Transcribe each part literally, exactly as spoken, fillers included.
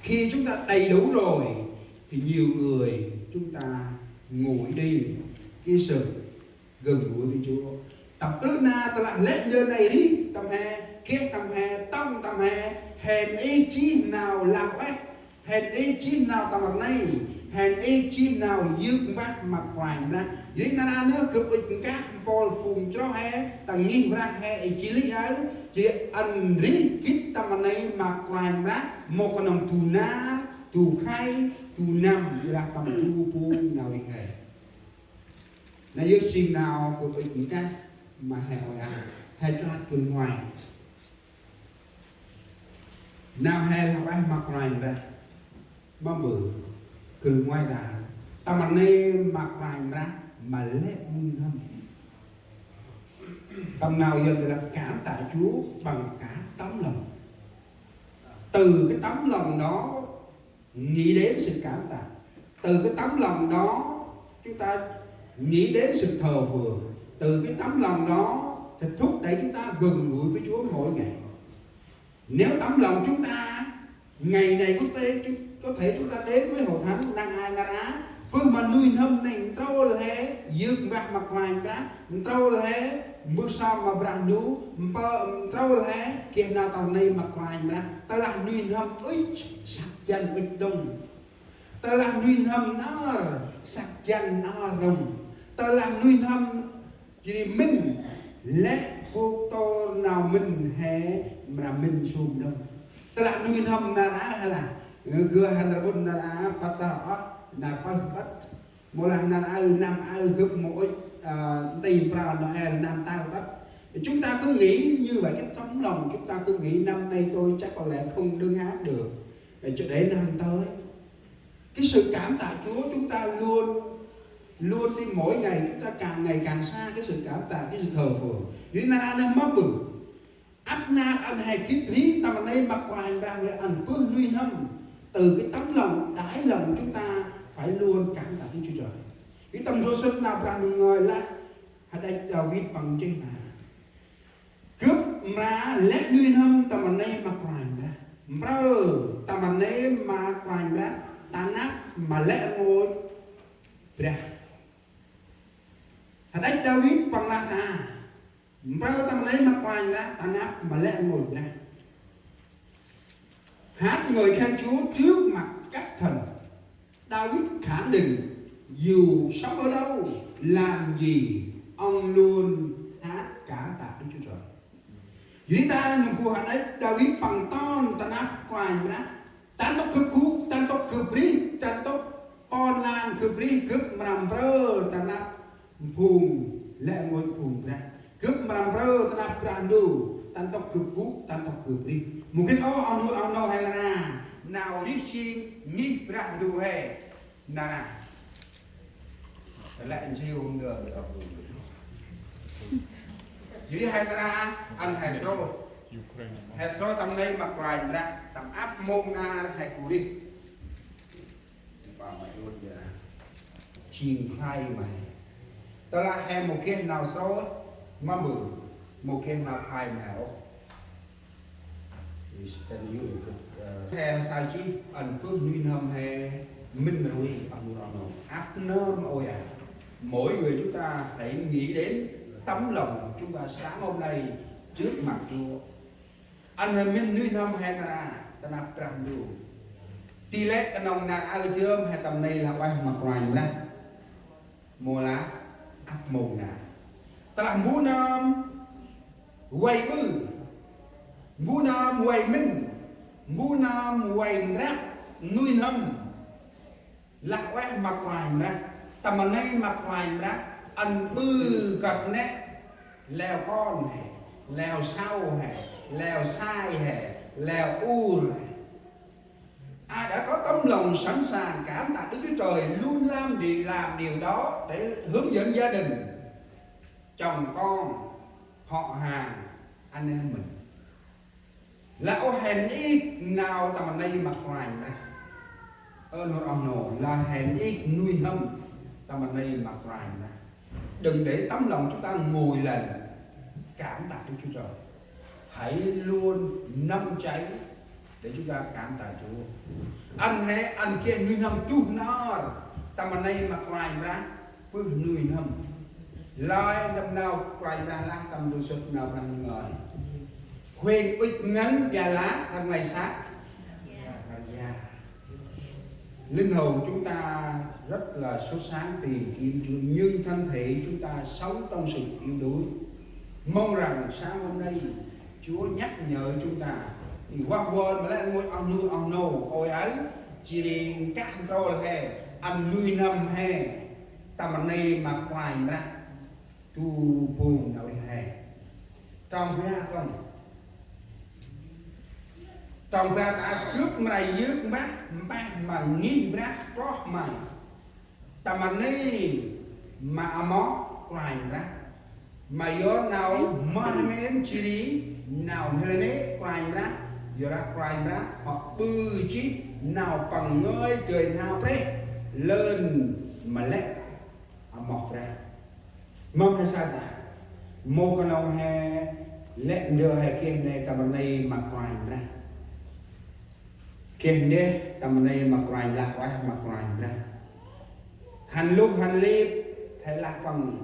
Khi chúng ta đầy đủ rồi thì nhiều người chúng ta nguội đi cái sự gần gũi với Chúa. Tâm ước na ta lah lĕ ndơ nây rih tâm he, geh tâm he, tâm tâm he, hên i jih nau lah ueh, hên i jih nau tâm rnê, hên i jih nau yơk mbah ma Kôranh Brah. Jêh ri nar aơ nơh gâp ŭch nkah mpôl phung chroh he, ta ngih Brah he i jih lĭ aơ, jêh ri ăn rih gĭt tâm rnê ma Kôranh Brah, mâu knŏng du nar, du khay, du năm, ƀiălah tâm du bu nau rih he. Nây yơh jêng nau gâp ŭch nkah ma he ôi a, he chrat gâp ngoai. Nau he lah ueh ma Kôranh Brah. Ma mbơh, gâp ngoai ta. Tâm rnê ma Kôranh Brah, ma lĕ nuih n'hâm. Tâm nau Yuăn ta lah cảm tạ Chúa bằng cả tấm lòng. Từ cái tấm lòng đó, nghĩ đến sự cảm tạ. Từ cái tấm lòng đó, chúng ta nghĩ đến sự thờ phượng. Từ cái tấm lòng đó, thì thúc đẩy chúng ta gần gũi với Chúa mỗi ngày. Nếu tấm lòng chúng ta ngày này có thể, có thể chúng ta đến với hội thánh năng ai nar a, bơh ma nuih n'hâm nây ntrôl he yơk mbah ma Kôranh Brah, ntrôl he mbơh sơm ma Brah Ndu, mpơ ntrôl he geh nau tâm rnê ma Kôranh Brah, tơlah nuih n'hâm ŭch săk jăn ŭch đŏng. Tơlah nuih n'hâm nơr, săk jăn nơr đŏng. Tơlah nuih n'hâm jêh ri mĭn, lĕ bôk tôr nau mĭn he mra mĭn sum đŏng. Tơlah nuih n'hâm nar aơ he lah, gâp hăn rƀŭn nar aơ păt tah ôh, nar pơh păt. Mâu lah nar aơ, năm aơ gâp mâu ŭch, à, nti mprơ Noel năm tao păt. Chúng ta cứ nghĩ như vậy, cái tấm lòng chúng ta cứ nghĩ năm nay tôi chắc có lẽ không đứng hát được. Để cho, để năm tới. Cái sự cảm tạ Chúa chúng ta luôn, luôn đi, mỗi ngày chúng ta càng ngày càng xa cái sự cảm tạ, cái sự thờ phượng. Jêh ri nar aơ nơh ma mbơh, ăp nar ăn he gĭt rih tâm rnê ma Kôranh Brah, ăn bơh nuih n'hâm. Từ cái tấm lòng, đáy lòng chúng ta phải luôn cảm tạ Đức Chúa Trời. Gâp tâm ndrôm sŭt nau Brah Ndu ngơi lah, hađăch Đavid păng nchih ma: Gâp mra lĕ nuih n'hâm tâm rnê ma Kôranh Brah. Mprơ tâm rnê ma Kôranh Brah, ta năp ma lĕ rngôch Brah. Hađăch Đavid păng lah ta: Mprơ tâm rnê ma Kôranh Brah, ta năp ma lĕ rngôch Brah. Hát ngợi khen Chúa trước mặt các thần. Đavid khẳng định, dù sống ở đâu, làm gì, ông luôn hát cảm tạ Đức Chúa Trời. Jêh ri ta nơh bu hađăch Đavid păng ton ta năp Kôranh Brah. Ta ntŭk gâp gŭ, ta ntŭk gâp rih, ta ntŭk ƀon lan gâp rih, gâp mra mprơ ta năp phung lĕ rngôch phung Brah. Gâp mra mprơ ta năp Brah Ndu, ta ntŭk gâp gŭ, ta ntŭk gâp rih. Mungkin ôh, oh nô, oh nô he nar aơ, nau rih jêng ngih Brah Ndu he nar aơ. Lĕ nsiu hŏm ndơ. Jêh ri he nar aơ, ăn he srôh. He srôh tâm rnê ma Kôranh Brah, tâm ăp mông nar he gŭ rih. Păng ma ŭch ya. Jêng khlay ma he. Tơlah he mâu geh nau srôh, ma mbơh, mâu geh nau khlay ma he ôh. He sa jêh ăn bơh nuih n'hâm he mĭn rui, ăn mâu răm nô. Ăp nơm ôi a. Mỗi người chúng ta hãy nghĩ đến tấm lòng chúng ta sáng hôm nay trước mặt Chúa. Ăn he mĭn nuih n'hâm he nar aơ ta năp Brah Ndu. Ti lĕ knŏng nar aơ dơm he tâm rnê lah ueh ma Kôranh Brah. Mâu lah ăp mông nar. Tơlah mbu nơm vay ƀư, mbu nơm vay mĭn, mbu nơm vay ndrăp nuih n'hâm, lah ueh ma Kôranh Brah, tâm rnê ma Kôranh Brah, ăn ƀư kơt nĕ, leo kon he, leo sau he, leo sai he, leo ur he. Ai đã có tấm lòng sẵn sàng cảm tạ Đức Chúa Trời, luôn làm đi, làm điều đó để hướng dẫn gia đình, chồng con, họ hàng, anh em mình. Lah ôh hên i nau tâm rnê ma Kôranh Brah. Ơ nô, oh nô, lah hên i nuih n'hâm tâm rnê ma Kôranh Brah. Đừng để tấm lòng chúng ta nguội lạnh cảm tạ Đức Chúa Trời. Hãy luôn nâm cháy để chúng ta cảm tạ Chúa. Ăn he ăn geh nuih n'hâm tuh nar tâm rnê ma Kôranh Brah, bơh nuih n'hâm. Lơi tâm nau Kôranh Brah lah tâm ndrôl sŭt nau Brah Ndu ngơi. Huêng ŭch ngăn ƀiălah hăng nglay săk. Linh hồn chúng ta rất là sốt sắng tìm kiếm Chúa, nhưng thân thể chúng ta sống trong sự yếu đuối. Mong rằng sáng hôm nay Chúa nhắc nhở chúng ta. Thì vah vơl ma lĕ rngôch oh nô oh nô, ôi aơ, jêh ri kah ntrôl he, ăn nuih n'hâm he tâm rnê ma Kôranh Brah. Du bông nau rêh he. Trong bar kŏng. Trong bar ta gâp mra yơk mbah, mbah ma ngih Brah kloh ma tâm rnê ma amoh Kôranh Brah. Ma yor nau mah mên jêh ri nau n'hêl nanê̆ Kôranh Brah. Yorlah Kôranh Brah hŏ ƀư jêh nau păng ngơi dơi n'hao prêh lơn ma lĕ amoh Brah. Mâm he sa ta, mâu knŏng he lĕ ndơ he geh nê tâm rnê ma Kôranh Brah. Geh ndeh tâm rnê ma Kôranh, lah ueh ma Kôranh Brah. Hăn lŭk hăn lip he lah păng,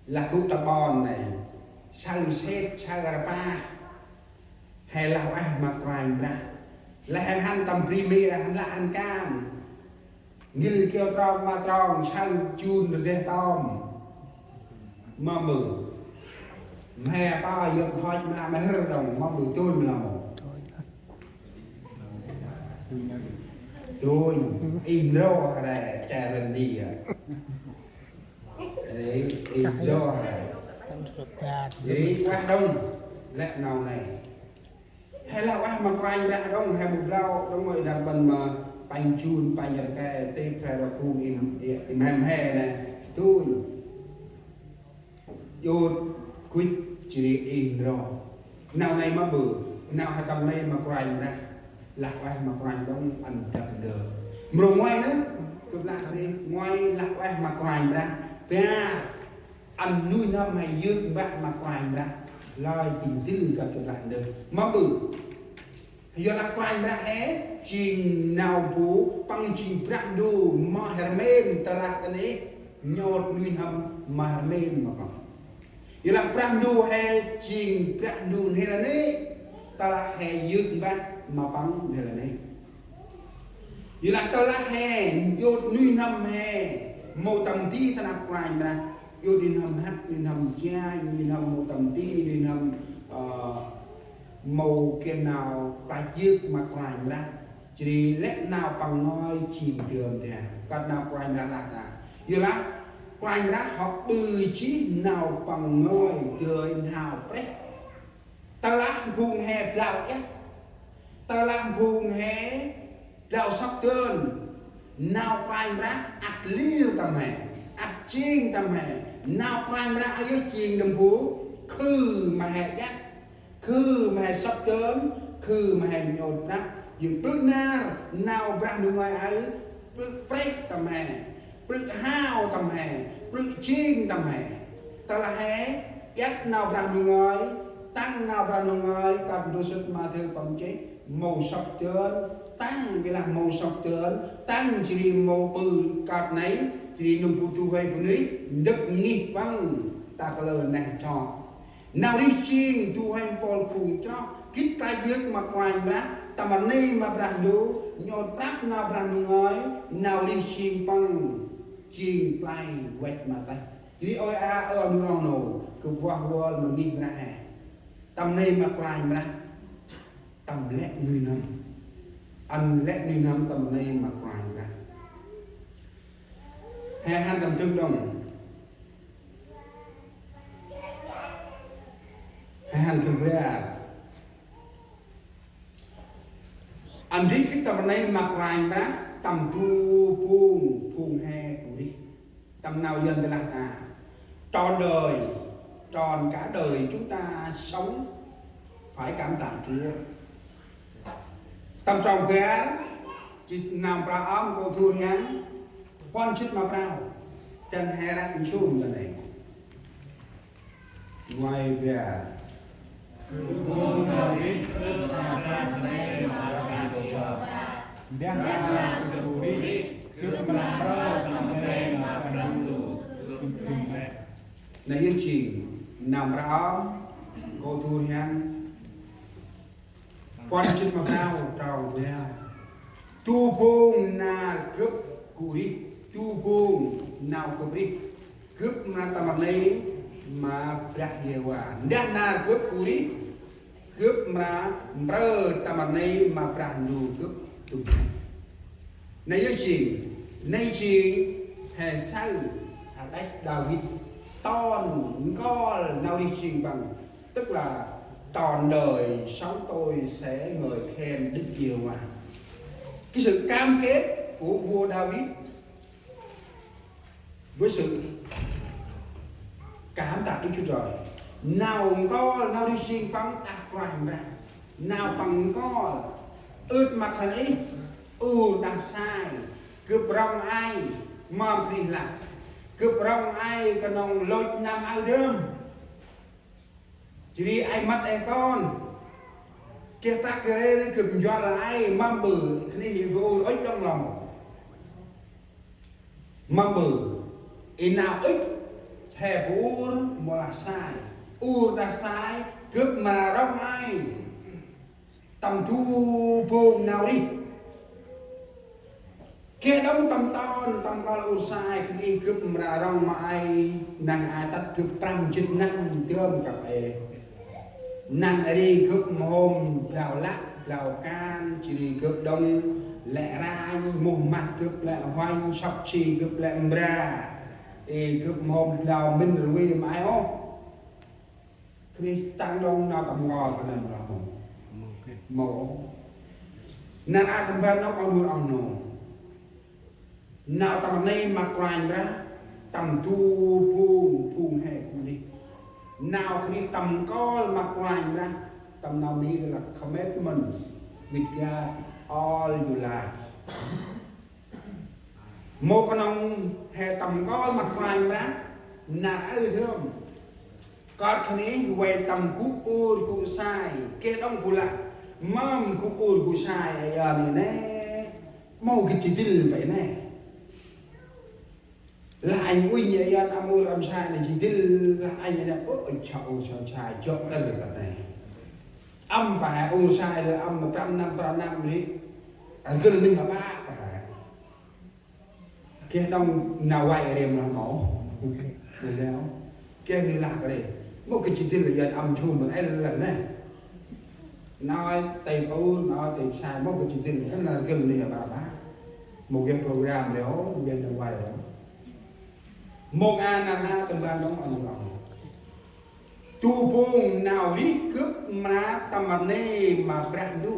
lah gŭ ta ƀon nê, saơ sêt, saơ rpah. He lah ueh ma Kôranh Brah. Lah he hăn tâm bri mi, hăn lah hăn kan. Ngil kiơ trong ma trong, saơ jun rdeh tom. Ma mbư. Mhe pa yơk hoi ma mhe rdong, ma mbư tuñ ma la mô. Tuñ, i ndro hre, che rên di a. Ê, i ndro hre. Ê, ueh đŏng, lĕ nau nê. He lah ueh ma Kôranh Brah đŏng, he mâu blau đŏng, mâu i đăp ƀăn ma panh jun, panh rke, tê phre rpung im, im hem he nê. Tuñ. Jut, kuch, jêh ri i ndro. Nau nê ma bơ, nau he tâm rnê ma Kôranh Brah. Lah ueh ma Kôranh đŏng ăn dăp ndơ. Mrô ngoai nê, kơ blah ri, ngoai lah ueh ma Kôranh Brah. Bar. Ăn nuih n'hâm he yơk mbah ma Kôranh Brah. Lơi jêng dĭl kơ blah ndơ. Ma bơ. Yorlah Kôranh Brah he, jêng nau bu, păng jêng Brah Ndu ma hrmên tơlah kơt nê, nhôt nuih n'hâm ma hrmên ma păng. Yorlah Brah Ndu he, jêng Brah Ndu n'hêl nanê̆, tơlah he yơk mbah ma păng n'hêl nanê̆. Yorlah tơlah he, nhôt nuih n'hâm he, mâu tâm di ta năp Kôranh Brah, nhôt nuih n'hâm hăt, nuih n'hâm janh, nuih n'hâm mâu tâm di, nuih n'hâm, ơ, mâu geh nau klach yơk ma Kôranh Brah. Jêh ri lĕ nau păng ngơi jêng dơm dam. Kơt nau Kôranh Brah lah ta. Yorlah Kôranh Brah hŏ ƀư jêh nau păng ngơi dơi n'hao prêh. Tơlah phung he blau iăt. Tơlah phung he blau sŏk dơn. Nau Kôranh Brah ăt lir tâm he, ăt jêng tâm he. Nau Kôranh Brah ayơh jêng nâm bu khư ma he iăt, khư ma he sŏk dơn, khư ma he nhôt prăp. Yor ƀrư̆ nar, nau Brah Ndu ngơi aơ, ƀrư̆ prêh tâm he, ƀrư̆ hao tâm he, ƀrư̆ jêng tâm he. Tơlah he iăt nau Brah Ndu ngơi, tăng nau Brah Ndu ngơi, kơt ndrôl sŭt Mathiơ păng chih, mâu sŏk dơn, tăng, ƀiălah mâu sŏk dơn, tăng jêh ri mâu ƀư kơt nây, jêh ri nâm bu du huê bunuyh, ndâk ngih păng ta kalơ neh chok. Nau rêh jêng du huê mpôl phung chroh, gĭt klach yơk ma Kôranh Brah, tâm rnê ma Brah Ndu, nhôt prăp nau Brah Ndu ngơi, nau rêh jêng păng, jêng play văch ma têh. Ri ôi a, ơ, nô rŏng nô, kơ vah vơl ma ngih Brah he. Tâm rnê ma Kôranh Brah. Tâm lĕ nuih n'hâm. Ăn lĕ nuih n'hâm tâm rnê ma Kôranh Brah. He hăn tâm dâng đŏng. He hăn kơ bar. Ăn rêh khĭt tâm rnê ma Kôranh Brah, tâm du phung, phung he gŭ rêh. Tâm nau Yuăn tơlah ta. Trọn đời, trọn cả đời chúng ta sống phải cảm tạ Chúa. Tâm trong bar, jêh nau prao ơm kô du rhiăng, puăn jât ma prao. Dăn he răk nsum ta nê. Ngoai bar. Ndah nau gâp gŭ rêh, gâp mra mprơ tâm rnê ma Brah Ndu gâp dŭm lĕ. Nây yơh jêng nau mra ơm, kô̆ du rhiăng puăn jât ma prao trong bar. Du phung nar gâp gŭ rêh, du phung nau gâp rêh, gâp mra tâm rnê ma Brah Yêhôva. Ndah nar gâp gŭ rêh, gâp mra mprơ tâm rnê ma Brah Ndu gâp dŭm. Nây yơh jêng, nây jêng he saơ hađăch Đavid ton nkol nau rêh jêng păng, tức là trọn đời sống tôi sẽ ngợi khen Đức Giê-hô-va. Cái sự cam kết của vua Đavid với sự cảm tạ Đức Chúa Trời. Nau nkol nau rêh jêng păng đah Kôranh Brah. Nau păng nkol ưt ma khân ih, ur đah sai, gâp rŏng ay, mâm khân ih lah, gâp rŏng ay knŏng lôch năm aơ dơm. Jêh ri ay mât ê kon. Geh prăk geh rê nê gâp njuăl ay, mâm ƀư khân ih bu ur ŭch đŏng lŏng. Mâm ƀư i nau ŭch he bu ur mâu lah sai. Ur đah sai gâp mra rŏng ay tâm du phung nau rêh. Geh đŏng tâm ton, tâm nkol ur sai khân ih gâp mra rŏng ma ay, năng ai tât gâp prăm jât năm dơm kăp ê. Năng ri gâp mhôm blau lăk, blau kan, jêh ri gâp đŏng lĕ ranh, muh măt gâp lĕ huanh, sŏk si gâp lĕ mbra. Ê gâp mhôm blau mĭn rvê ma ay ôh. Krist tăng đŏng nau tâm nkol kơt nâm lah mâu. Mâu. Nar aơ tâm ban nau kon hur oh nô. Nau tâm rnê ma Kôranh Brah, tâm du phung, phung he gŭ rêh. Nau khân ih tâm nkol ma Kôranh Brah, tâm nau Mi lah commitment with God all your life. Mâu knŏng he tâm nkol ma Kôranh Brah, nar aơ dơm. Kơt khân ih vay tâm gŭ ur gŭ sai, geh đŏng bu lah, mâm gŭ ur gŭ sai, ayơ ni nê. Mâu gĭt jêh dĭl pă nê. Lah anh uinh ya yan âm ur âm sai nê jêh dĭl, lah anh nê, ô, ơ, cha ur cha sai, jŏ ơ kơt nê. Âm pă ur sai lĕ âm prăm năm, prăm năm ri. Rgâl nih aƀă pă. Geh đŏng nau vay rim lah mâu. Geh nih lah kơt ri. Mâu gĭt jêh dĭl yan âm jum ê lah nê. Nau tê ur, nau tê sai, mâu gĭt jêh dĭl, kơt nê rgâl nih aƀă pă. Mâu geh program ri, mâu geh nau vay ri. Mâu a nar aơ tâm ban đŏng ăn đŏng. Du phung nau rêh gâp mra tâm rnê ma Brah Ndu.